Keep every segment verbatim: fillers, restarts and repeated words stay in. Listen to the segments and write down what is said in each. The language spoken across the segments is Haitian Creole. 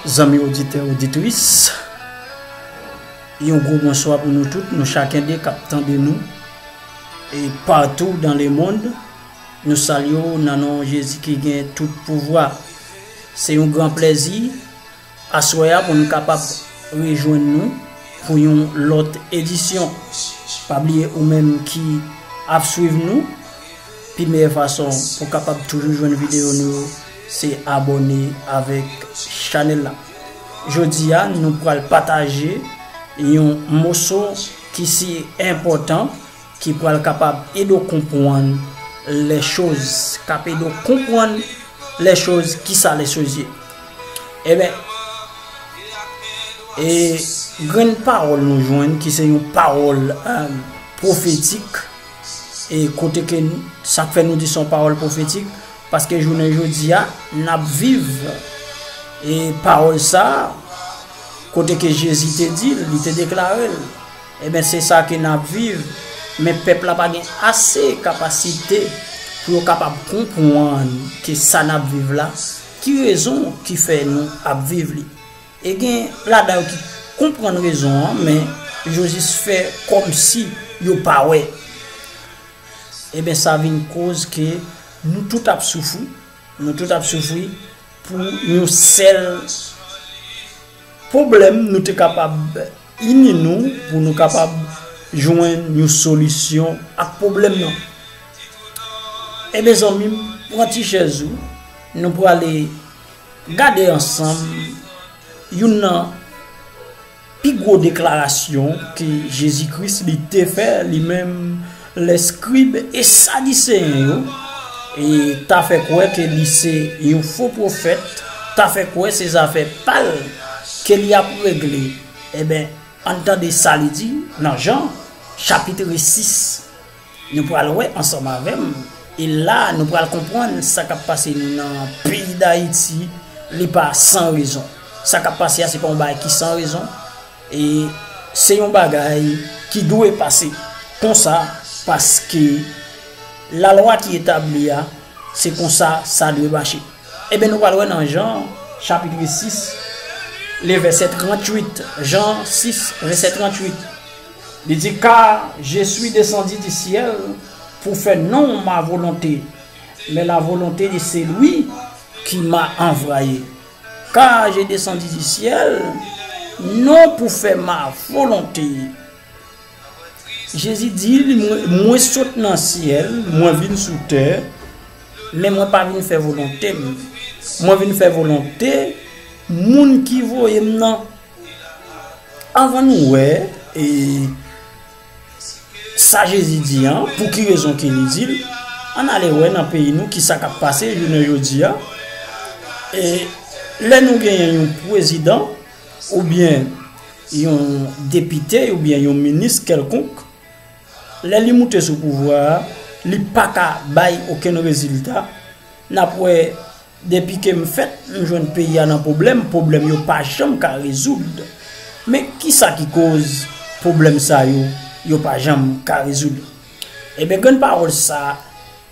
Zanmi oditè, oditris, yon gwo bonswa pou nou tout, nou chaken de k ap tande nou, e partou dans le monde, nou salye w nan non Jezi ki gen tout pouvwa. Se yon gran plèzi, aswè a, pou n kapab rejwenn nou pou yon lòt edisyon. Pa bliye ou menm ki ap swiv nou, pi meyè fason pou kapab toujou jwenn videyo nou yo, se abòne avèk chanèl la. Jodi a, nou pral pataje yon moso ki si enpòtan, ki pral kapab ede w konprann les choses, k ap ede w konprann les choses, kisa les choses ye. Ebyen, e grenn pawòl nou jwenn ki se yon pawòl, eh, pwofetik, e kote ke n-, sa k fè nou di se yon pawòl pwofetik, paske jounen jodi a, n ap viv, e pawòl sa a, kote ke Jezi te di l, li te deklare l. Ebyen, se sa ke n ap viv, men pèp la pa gen ase kapasite pou yo kapab konprann ke sa n ap viv la, ki rezon ki fè nou ap viv li. E gen ladan yo ki konprann rezon an, men yo jis fè kòmsi yo pa wè. Ebyen, sa vin koz ke nou tout ap soufri, nou tout ap soufri pou yon sèl pwoblèm, nou te kapab ini nou pou nou kapab jwenn yon solisyon ak pwoblèm nan. Ebyen, zanmi m, pran ti chèz ou, nou prale gade ansanm youn nan pi gwo deklarasyon ke Jezi Kris li te fè, li menm, lèskrib e sadiseyen yo, e ta fè kwè ke li se yon fo pwofèt, ta fè kwè se zafè pa l ke li ap regle. Ebyen, ann tande sa li di nan Jan, chapit sis. Nou pral wè ansanm avè m. E la, nou pral konprann sa k ap pase nou nan peyi Dayiti, li pa san rezon. Sa k ap pase a, se pa yon bagay ki san rezon. E se yon bagay ki dwe pase konsa, paske lalwa ki etabli a, se konsa sa dwe mache. Ebyen, nou pral wè nan Jan, chapit sis, le vèsè tranntuit. Jan sis, vèsè tranntuit. Li di, Car je suis descendu du ciel pour faire non ma volonté, mais la volonté de celui qui m'a envoyé. Car j'ai descendu du ciel, non pour faire ma volonté, Jezi di, mwen, mwen sot nan syèl, mwen vin sou tè, men mwen pa vin fè volonte m. Mwen vin fè volonte moun ki voye m nan. Anvan nou wè, e, sa Jezi di an, pou ki rezon ke li di l, ann ale wè nan peyi nou ki sa k ap pase jounen jodi a. E, lè nou genyen yon prezidan, oubyen yon depite oubyen yon minis kèlkonk, lè li moute sou pouvwa a, li pa ka bay okenn rezilta. N ap wè, depi ke m fèt, m jwenn peyi a nan pwoblèm, pwoblèm yo pa janm ka rezoud. Men kisa ki koz pwoblèm sa yo, yo pa janm ka rezoud? Ebyen, grenn pawòl sa,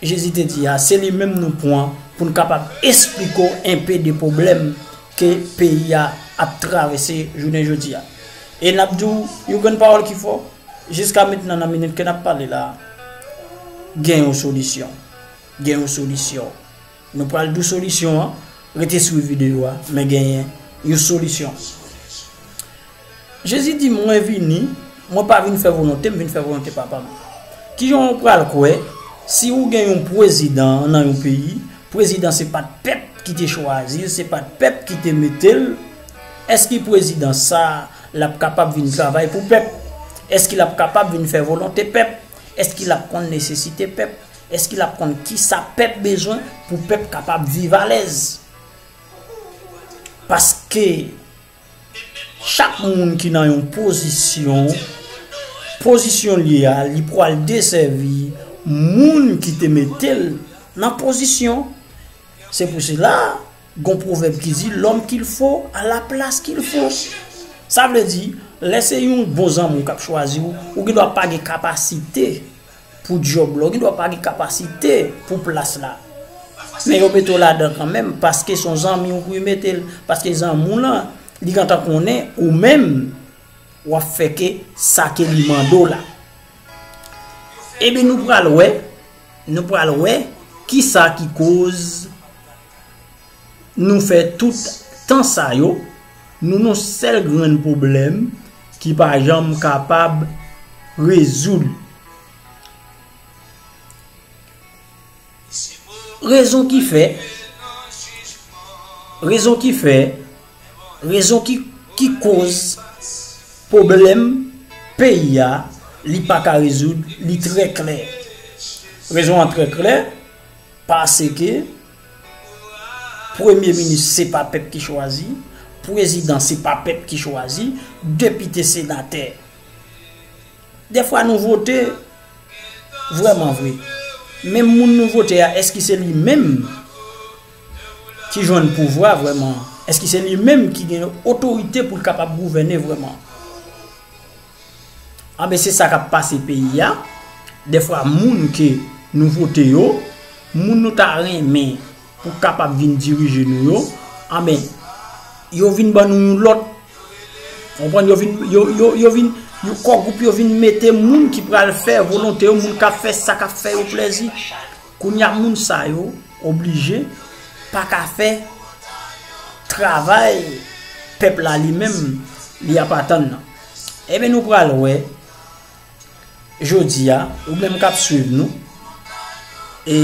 Jezi te di a, se li menm nou pran pou n kapab esplike w enpe de pwoblèm ke peyi a ap travèse jounen jodi a. E n ap di w yon grenn pawòl ki fò, jiska mentnan nan minit ke n ap pale la, gen yon solisyon. Gen yon solisyon. Nou pral di w solisyon an, rete swiv videyo a, men genyen yon solisyon. Jezi di, mwen vini, mwen pa vin fè volonte m, vin fè volonte Papa m. Kijan w pral kwè si ou gen yon prezidan nan yon peyi, prezidan se pa t pèp ki te chwazi l, se pa t pèp ki te mete l, èske prezidan sa a, l ap kapab vin travay pou pèp? Èske l ap kapab vin fè volonte pèp? Èske l ap konn nesesite pèp? Èske l ap konn kisa pèp bezwen pou pèp kapab viv alèz? Paske chak moun ki nan yon pozisyon, pozisyon l ye a, li pral desèvi moun ki te mete l nan pozisyon. Se pou sela, gon pwovèb ki di, l'homme qu'il faut à la place qu'il faut. Sa vle di, lè se yon bon zanmi w k ap chwazi w, ou gen dwa pa gen kapasite pou djòb la, ou gen dwa pa gen kapasite pou plas la. Men yo mete w ladan kanmenm, paske se yon zanmi w pou yo mete l, paske zanmi w lan, li gentan konnen ou menm, w ap fè ke sa ke li mande w la. Ebyen, nou pral wè, nou pral wè kisa ki koz nou fè tout tan sa yo, nou nan sèl grenn pwoblèm ki pa janm kapab rezoud. Rezon ki fè, rezon ki fè, rezon ki, ki koz pwoblèm peyi a, li pa ka rezoud, li trè klè. Rezon an trè klè, paske premye minis se pa pèp ki chwazi, prezidan se pa pèp ki chwazi, depite, senatè. Dèfwa nou vote vrèman vre. Men moun nou vote a, èske se li menm ki jwenn pouvwa vrèman? Èske se li menm ki gen otorite pou l kapab gouvène vrèman? Anben, se sa k ap pase peyi a. Dèfwa, moun ke nou vote yo, moun nou ta renmen pou kapab vin dirije nou yo, anben, yo vin ban nou yon lòt. Konprann? Yo vin, yo, yo, yo vin, yo, kò gwoup yo vin mete moun ki pral fè volonte yo, moun k ap fè sa k ap fè yo plèzi. Kounye a, moun sa yo oblije pa ka fè travay pèp la li menm li ap atann nan. Ebyen, nou pral wè jodi a, ou menm k ap swiv nou, e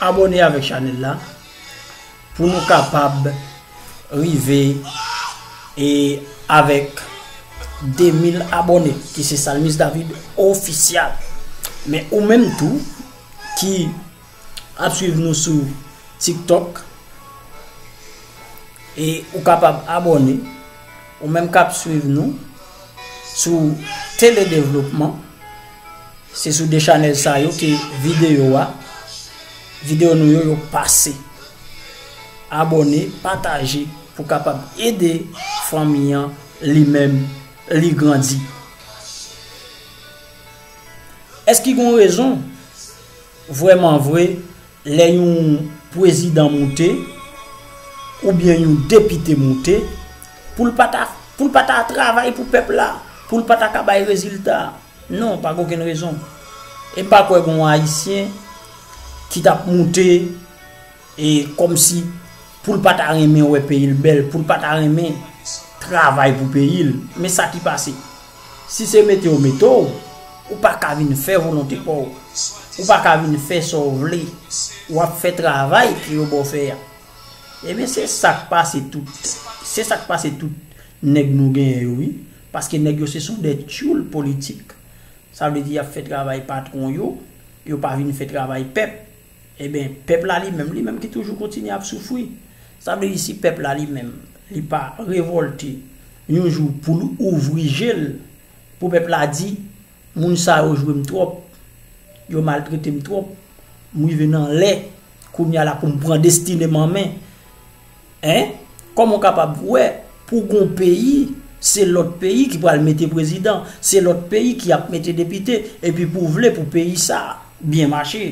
abòne avèk chanèl la pou nou kapab rive e avèk de mil abòne, ki se Salmis David Official. Men ou menm tou ki ap swiv nou sou TikTok, e ou kapab abòne, ou menm k ap swiv nou sou Tele Devlopman, se sou de chanèl sa yo ke videyo a, videyo nou yo, yo pase. Abòne, pataje pou kapab ede fanmi an li menm li grandi. Èske gen yon rezon vrèman vre lè yon prezidan moute oubyen yon depite moute pou l pa ta, pou l pa ta travay pou pèp la, pou l pa ta ka bay rezilta? Non, pa gen okenn rezon. E m pa kwè gen yon Ayisyen ki t ap moute e kòmsi pou l pa ta renmen wè peyi l bèl, pou l pa ta renmen travay pou peyi l. Men sa ki pase. Si se mete yo mete w, ou pa ka vin fè volonte pa w. Ou pa ka vin fè sa w vle. W ap fè travay ke yo ba w fè a. Ebyen, se sa k pase tout, se sa k pase tout nèg nou genyen yo, wi. Paske nèg yo se son de tchoul politik. Sa vle di y ap fè travay patwon yo, yo pa vin fè travay pèp. Ebyen, pèp la li menm, li menm ki toujou kontinye ap soufri. Sa vle di si pèp la li menm, li pa revòlte yon jou pou l ouvri je l, pou pèp la di, moun sa yo jwe m twòp, yo maltrete m twòp, m rive nan lè, kounye a la pou m pran destine m an men. Hein? Kòman w kapab wè pou gon peyi, se lòt peyi ki pral mete prezidan, se lòt peyi ki ap mete depite, epi pou w vle pou peyi sa a byen mache?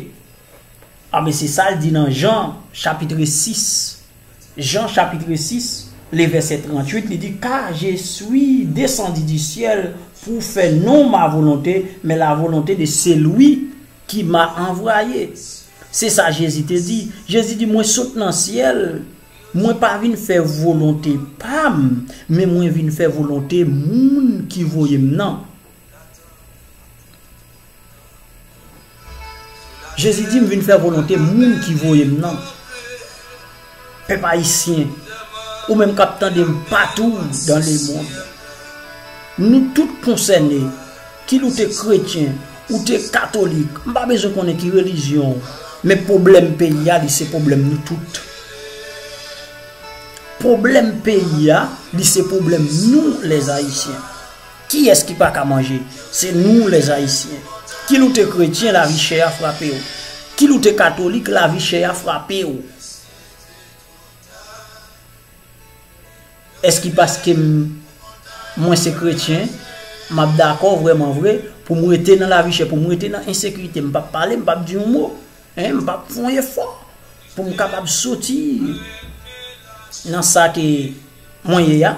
Anben, se sa l di nan Jan, chapitre sis. Jan, chapitre sis, le vèsè tranntuit, li di, Car je suis descendu du ciel pour faire non ma volonté, mais la volonté de celui qui m'a envoyé. Se sa Jezi te di. Jezi di, mwen sot nan syèl, mwen pa vin fè volonte pa m, men mwen vin fè volonte moun ki voye m nan. Jezi di, m vin fè volonte moun ki voye m nan. Pèp ayisyen, ou menm k ap tande m patou dans le monde, nou tout konsène, kil ou te kretyen, ou te katolik, m pa bezwen konnen ki relijyon w, men pwoblèm peyi a, li se pwoblèm nou tout. Pwoblèm peyi a, li se pwoblèm nou, lèzayisyen. Kiyès ki pa ka manje? Se nou, lèzayisyen. Kil ou te kretyen, lavi chè a frape w. Kil ou te katolik, lavi chè a frape w. Èske paske m, mwen se kretyen, m ap dakò vrèman vre pou m rete nan lavi chè, pou m rete nan ensekirite, m p ap pale, m p ap di yon mo, en, m p ap fè yon efò? pou m kapab soti nan sa ke mwen ye a,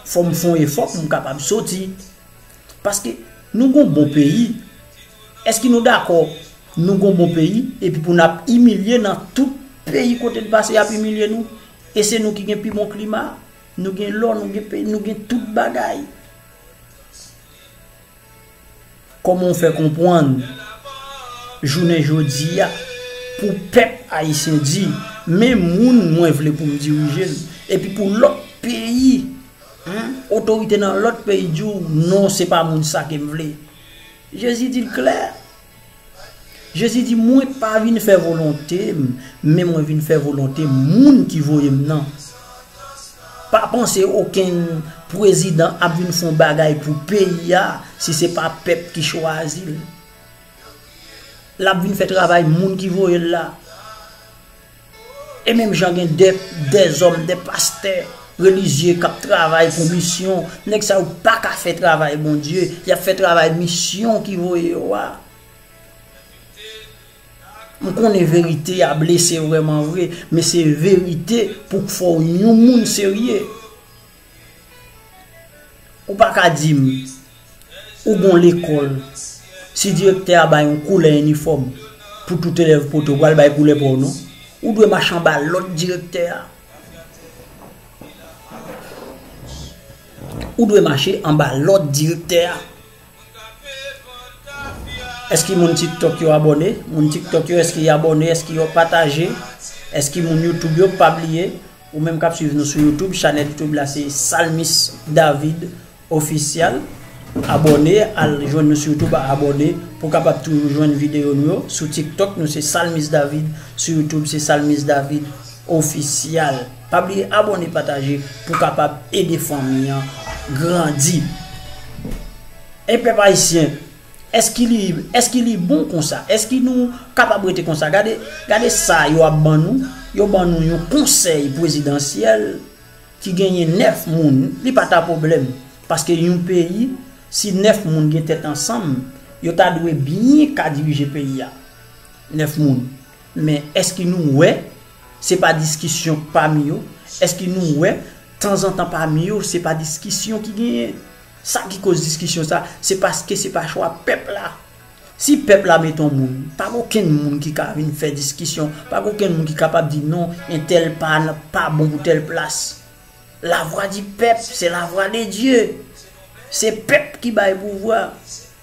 fò m fè yon efò pou m kapab soti. Paske nou gon bon peyi. Èske nou dakò nou gon bon peyi epi pou n ap imilye nan tout peyi kote n pase y ap imilye nou? E se nou ki gen pi bon klima, nou gen lò, nou gen peyi, nou gen tout bagay. Kòman w fè konprann jounen jodi a pou pèp ayisyen di, men moun mwen vle pou m dirije l, epi pou lòt peyi, hmm, otorite nan lòt peyi di w, non, se pa moun sa ke m vle. Jezi di l klè. Jezi di, mwen pa vin fè volonte m, men mwen vin fè volonte moun ki voye m nan. Pa panse okenn prezidan ap vin fè yon bagay pou peyi a si se pa pèp ki chwazi l. L ap vin fè travay moun ki voye l la. E menm jan gen de, dèzòm, de pastè relijye k ap travay pou misyon, nèg sa yo pa ka fè travay Bondye, y ap fè travay misyon ki voye yo a. M konnen verite a blese vrèman vre, men se verite pou k fè w yon moun serye. Ou pa ka di m, ou gon lekòl, si direktè a bay yon koulè inifòm pou tout elèv pote, ou pral bay koulè pa w non. Ou dwe mache anba lòd direktè a. Ou dwe mache anba lòd direktè a. Èske moun TikTok yo abòne? Moun TikTok yo, èske y abòne? Èske yo pataje? Èske moun YouTube yo pa bliye? Ou menm k ap swiv nou sou YouTube, chanèl YouTube la se Salmis David Official. Abòne, al jwenn nou sou YouTube, abòne pou w kapab toujou jwenn videyo nou yo. Sou TikTok, nou se Salmis David. Sou YouTube, se Salmis David Official. Pa bliye abòne, pataje pou w kapab ede fanmi an grandi. E pèp ayisyen, èske li, èske li bon konsa? Èske nou kapab rete konsa? Gade, gade sa yo ap ban nou. Yo ban nou yon konsèy prezidansyèl ki genyen nèf moun. Li pa ta pwoblèm. Paske yon peyi, si nèf moun gen tèt ansanm, yo ta dwe byen ka dirije peyi a. Nèf moun. Men èske nou wè se pa diskisyon k pami yo? Èske nou wè tanzantan pami yo se pa diskisyon ki genyen? Sa ki koz diskisyon sa, se paske se pa chwa pèp la. Si pèp la mete yon moun, pa gen okenn moun ki ka vin fè diskisyon, pa gen okenn moun ki kapab di non, entèl pa, pa bon pou tèl plas. La voix du peuple, c'est la voix de Dieu. Se pèp ki bay pouvwa.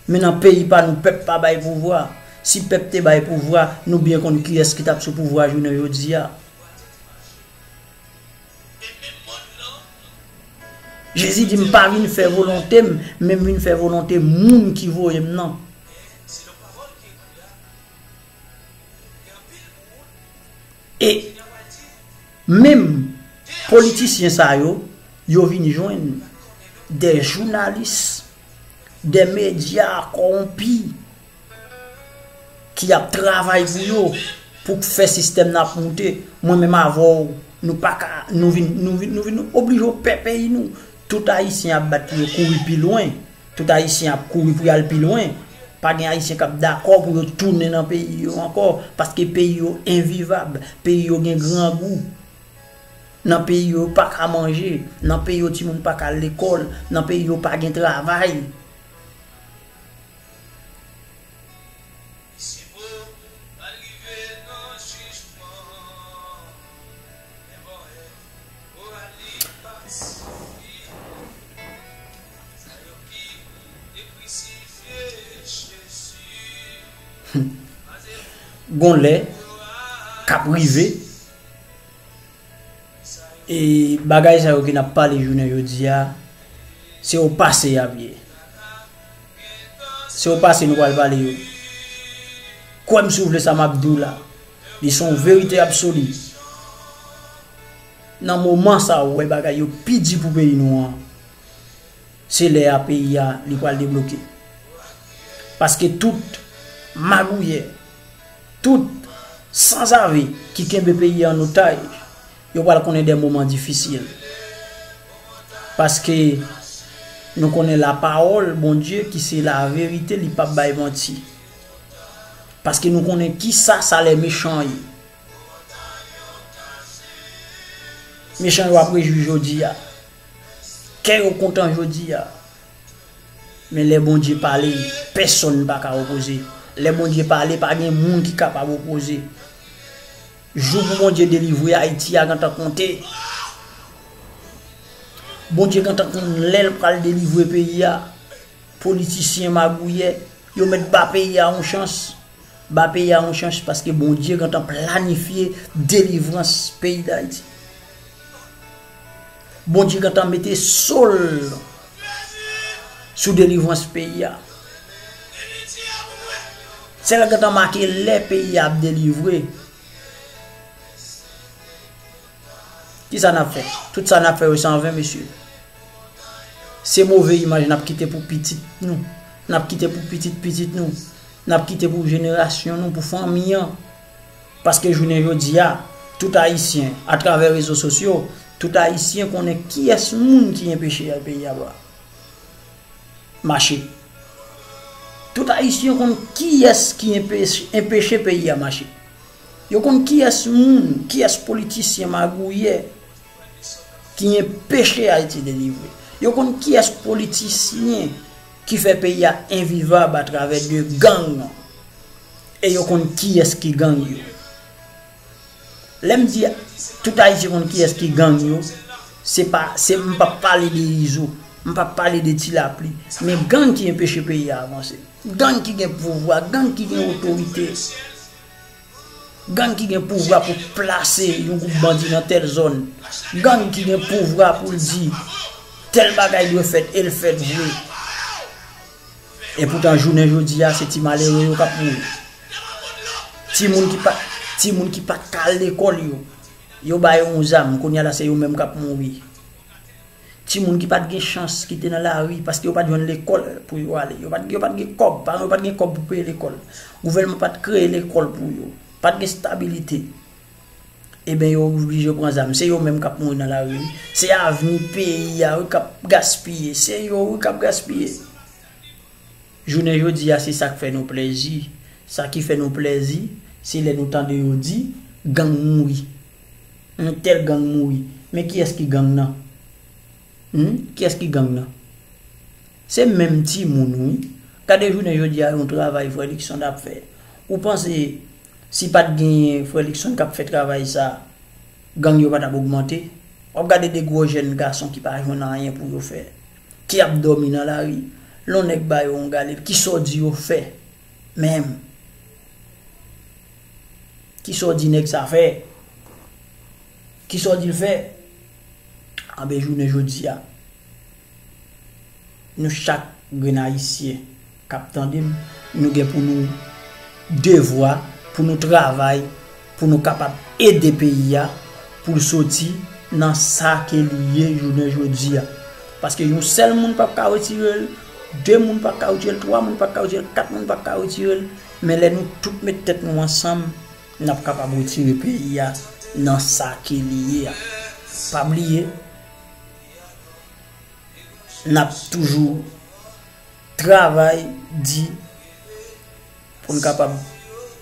Men nan peyi pa nou, pèp pa bay pouvwa. Si pèp te bay pouvwa, nou byen konn kiyès ki t ap sou pouvwa jounen jodi a. Jezi di, m pa vin fè volonte m, men m vin fè volonte moun ki voye m nan. E menm politisyen sa yo, yo vin jwenn de jounalis, de medya kòwonpi ki ap travay pou yo, pou k fè sistèm nan ap moute. Mwen menm avè w, nou pa ka, nou vin, nou vin, nou vin oblije pè peyi nou. Tout Ayisyen ap bat pou yo kouri pi lwen. Tout Ayisyen ap kouri pou y al pi lwen. Pa gen Ayisyen k ap dakò pou yo tounen nan peyi yo ankò, paske peyi yo envivab, peyi yo gen grangou. Nan peyi yo, yo pa ka manje. Nan peyi yo, timoun pa ka al lekòl. Nan peyi yo, pa gen travay. Gon lè k ap rive, e bagay sa yo ke n ap pale jounen jodi a, se o pase y ap ye. Se o pase nou pral pale yo. Kwè m si w vle sa m ap di w la. Li se yon verite absoli. Nan moman sa a, ou wè bagay yo pi di pou peyi nou an. Se lè a peyi a, li pral debloke. Paske tout magouyè, tout sanzave ki kenbe peyi a an otaj, yo pral konnen de moman difisil. Paske nou konnen lapawòl Bondye ki se laverite, li p ap bay manti. Paske nou konnen kisa salè mechan ye. Mechan yo ap rejwi jodi a. Kè yo kontan jodi a. Men lè Bondye pale, pèsonn pa ka opoze. Lè Bondye pale, pa gen moun ki kapab opoze. Jou pou Bondye delivre Ayiti a gentan konte. Bondye gentan konn lè l pral delivre peyi a. Politisyen magouyè, yo mèt ba peyi a yon chans. Ba peyi a yon chans paske Bondye gentan planifye delivrans peyi Dayiti. Bondye gentan mete so l sou delivrans peyi a. Sèl gentan make lè peyi a ap delivre. Kisa n ap fè? Tout sa n ap fè yo se anven, mesye. Se move imaj n ap kite pou pitit nou. N ap kite pou pitit pitit nou. N ap kite pou jenerasyon nou, pou fanmi an. Paske jounen jodi a, tout Ayisyen, atravè rezo sosyo, tout Ayisyen konnen kiyès moun ki enpeche peyi a mache. Tout Ayisyen konn kiyès ki enpeche, enpeche peyi a mache. Yo konn kiyès moun, kiyès politisyen magouyè ki enpeche Ayiti delivre. Yo konn kiyès politisyen ki fè peyi a envivab atravè de gang. E yo konn kiyès ki gang yo. Lè m di tout Ayisyen konn kiyès ki gang yo, se pa, se, m p ap pale de Izo, m p ap pale de Ti Lapli, men gang ki enpeche peyi a avanse. Gang ki gen pouvwa, gang ki gen otorite. Gang ki gen pouvwa pou plase yon gwoup bandi nan tèl zòn. Gang ki gen pouvwa pou l di tèl bagay dwe fèt e l fèt vre. Epoutan, jounen jodi a, se ti malere yo k ap mouri. Timoun ki pa, timoun ki pa t ka al lekòl yo, yo ba yo yon zam, kounye a la se yo menm k ap mouri. Timoun ki pa t gen chans, ki te nan lari, paske yo pa t jwenn lekòl pou yo ale. Yo pa t, yo pa t gen kòb, paran yo pa t gen kòb pou peye lekòl. Gouvènman pa t kreye lekòl pou yo. Pa t gen estabilite. Ebyen, yo oblije pran zam. Se yo menm k ap mouri nan lari, wi. Se avni peyi a, wi, k ap gaspiye. Se yo, wi, k ap gaspiye. Jounen jodi a, se sa k fè nou plèzi. Sa ki fè nou plèzi, se lè nou tande yo di, gang mouri. Yon tèl gang mouri. Men kiyès ki gang nan? Hmm? Kiyès ki gang nan? Se menm timoun, wi. Gade jounen jodi a, yon travay Frè Luckson ap fè. Ou panse si pa t genyen Frè Luckson k ap fè travay sa, gang yo pa t ap ogmante? W ap gade de gwo jèn gason ki pa jwenn anyen pou yo fè, ki ap dòmi nan lari. Lè yon nèg ba yo yon galil, kisa w di yo fè menm? Kisa w di nèg sa fè? Kisa w di l fè? Anben, jounen jodi a, nou chak grenn Ayisyen k ap tande m, nou gen pou nou devwa, pou nou travay, pou nou kapab ede peyi a, pou l soti nan sa ke li ye jounen jodi a. Paske yon sèl moun p ap ka retire l, de moun p ap ka retire l, twa moun p ap ka retire l, kat moun p ap ka retire l, men lè nou tout met tèt nou ansanm, n ap kapab retire peyi a nan sa ke li ye a. Pa bliye, n ap toujou travay di pou n kapab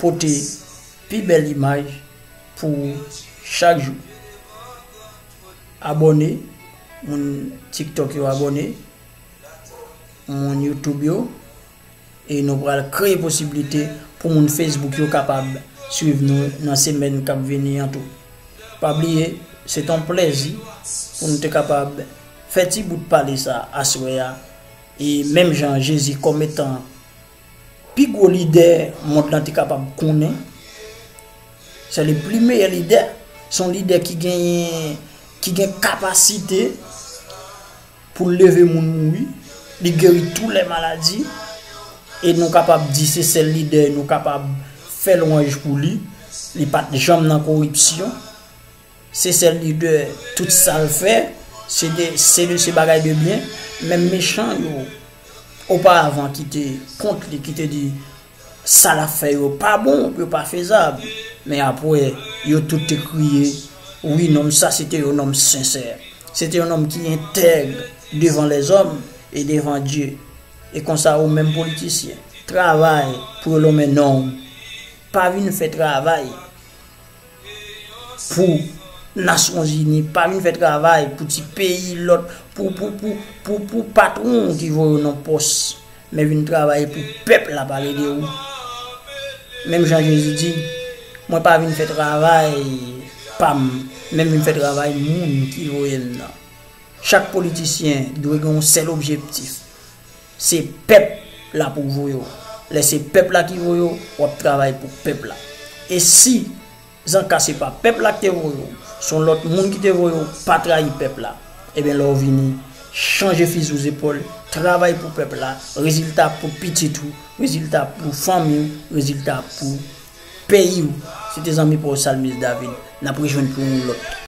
pote pi bèl imaj pou ou chak jou. Abòne, moun TikTok yo abòne, moun YouTube yo, e nou pral kreye posiblite pou moun Facebook yo kapab swiv nou nan semèn k ap vini an tou. Pa bliye, se t on plèzi pou nou te kapab fè ti bout pale sa aswè a. E menm jan Jezi kòm etan pi gwo lidè mond lan te kapab konnen, se le pli meyè lidè, se yon lidè ki genyen, ki gen kapasite pou l leve moun mouri, li geri tou lè maladi, e nou kapab di se sèl lidè nou kapab fè lwanj pou li, li pa t janm nan koripsyon, se sèl lidè tout sa l fè, se de, se de, se bagay de byen, menm mechan yo oparavan ki te kont li, ki te di, sa l ap fè yo pa bon, yo pa fezab. Men apre, yo tout te kriye, wi, nonm sa se te yon nonm sensè. Se te yon nonm ki entèg devan lèzòm e devan Dye. E konsa, ou menm politisyen, travay pou yo lonmen non w. Pa vin fè travay pou Nasyonzini, pa vin fè travay pou ti peyi lòt, pou, pou, pou, pou, pou patwon ki voye w nan pòs, men vin travay pou pèp la pale de ou. Menm jan Jezi di, mwen pa vin fè travay pa m, men m vin fè travay moun ki voye m nan. Chak politisyen dwe gen yon sèl objektif. Se pèp la pou voye w. Lè se pèp la ki voye w, w ap travay pou pèp la. E si zanka se pa pèp la ki te voye w, se yon lòt moun ki te voye w, pa trayi pèp la, ebyen lè w vini, chanje fizi w zepòl, travay pou pèp la, rezilta pou pitit ou, rezilta pou fanmi w, rezilta pou peyi w. Se te zanmi pa w Salmis David. N ap rejwenn pou yon lòt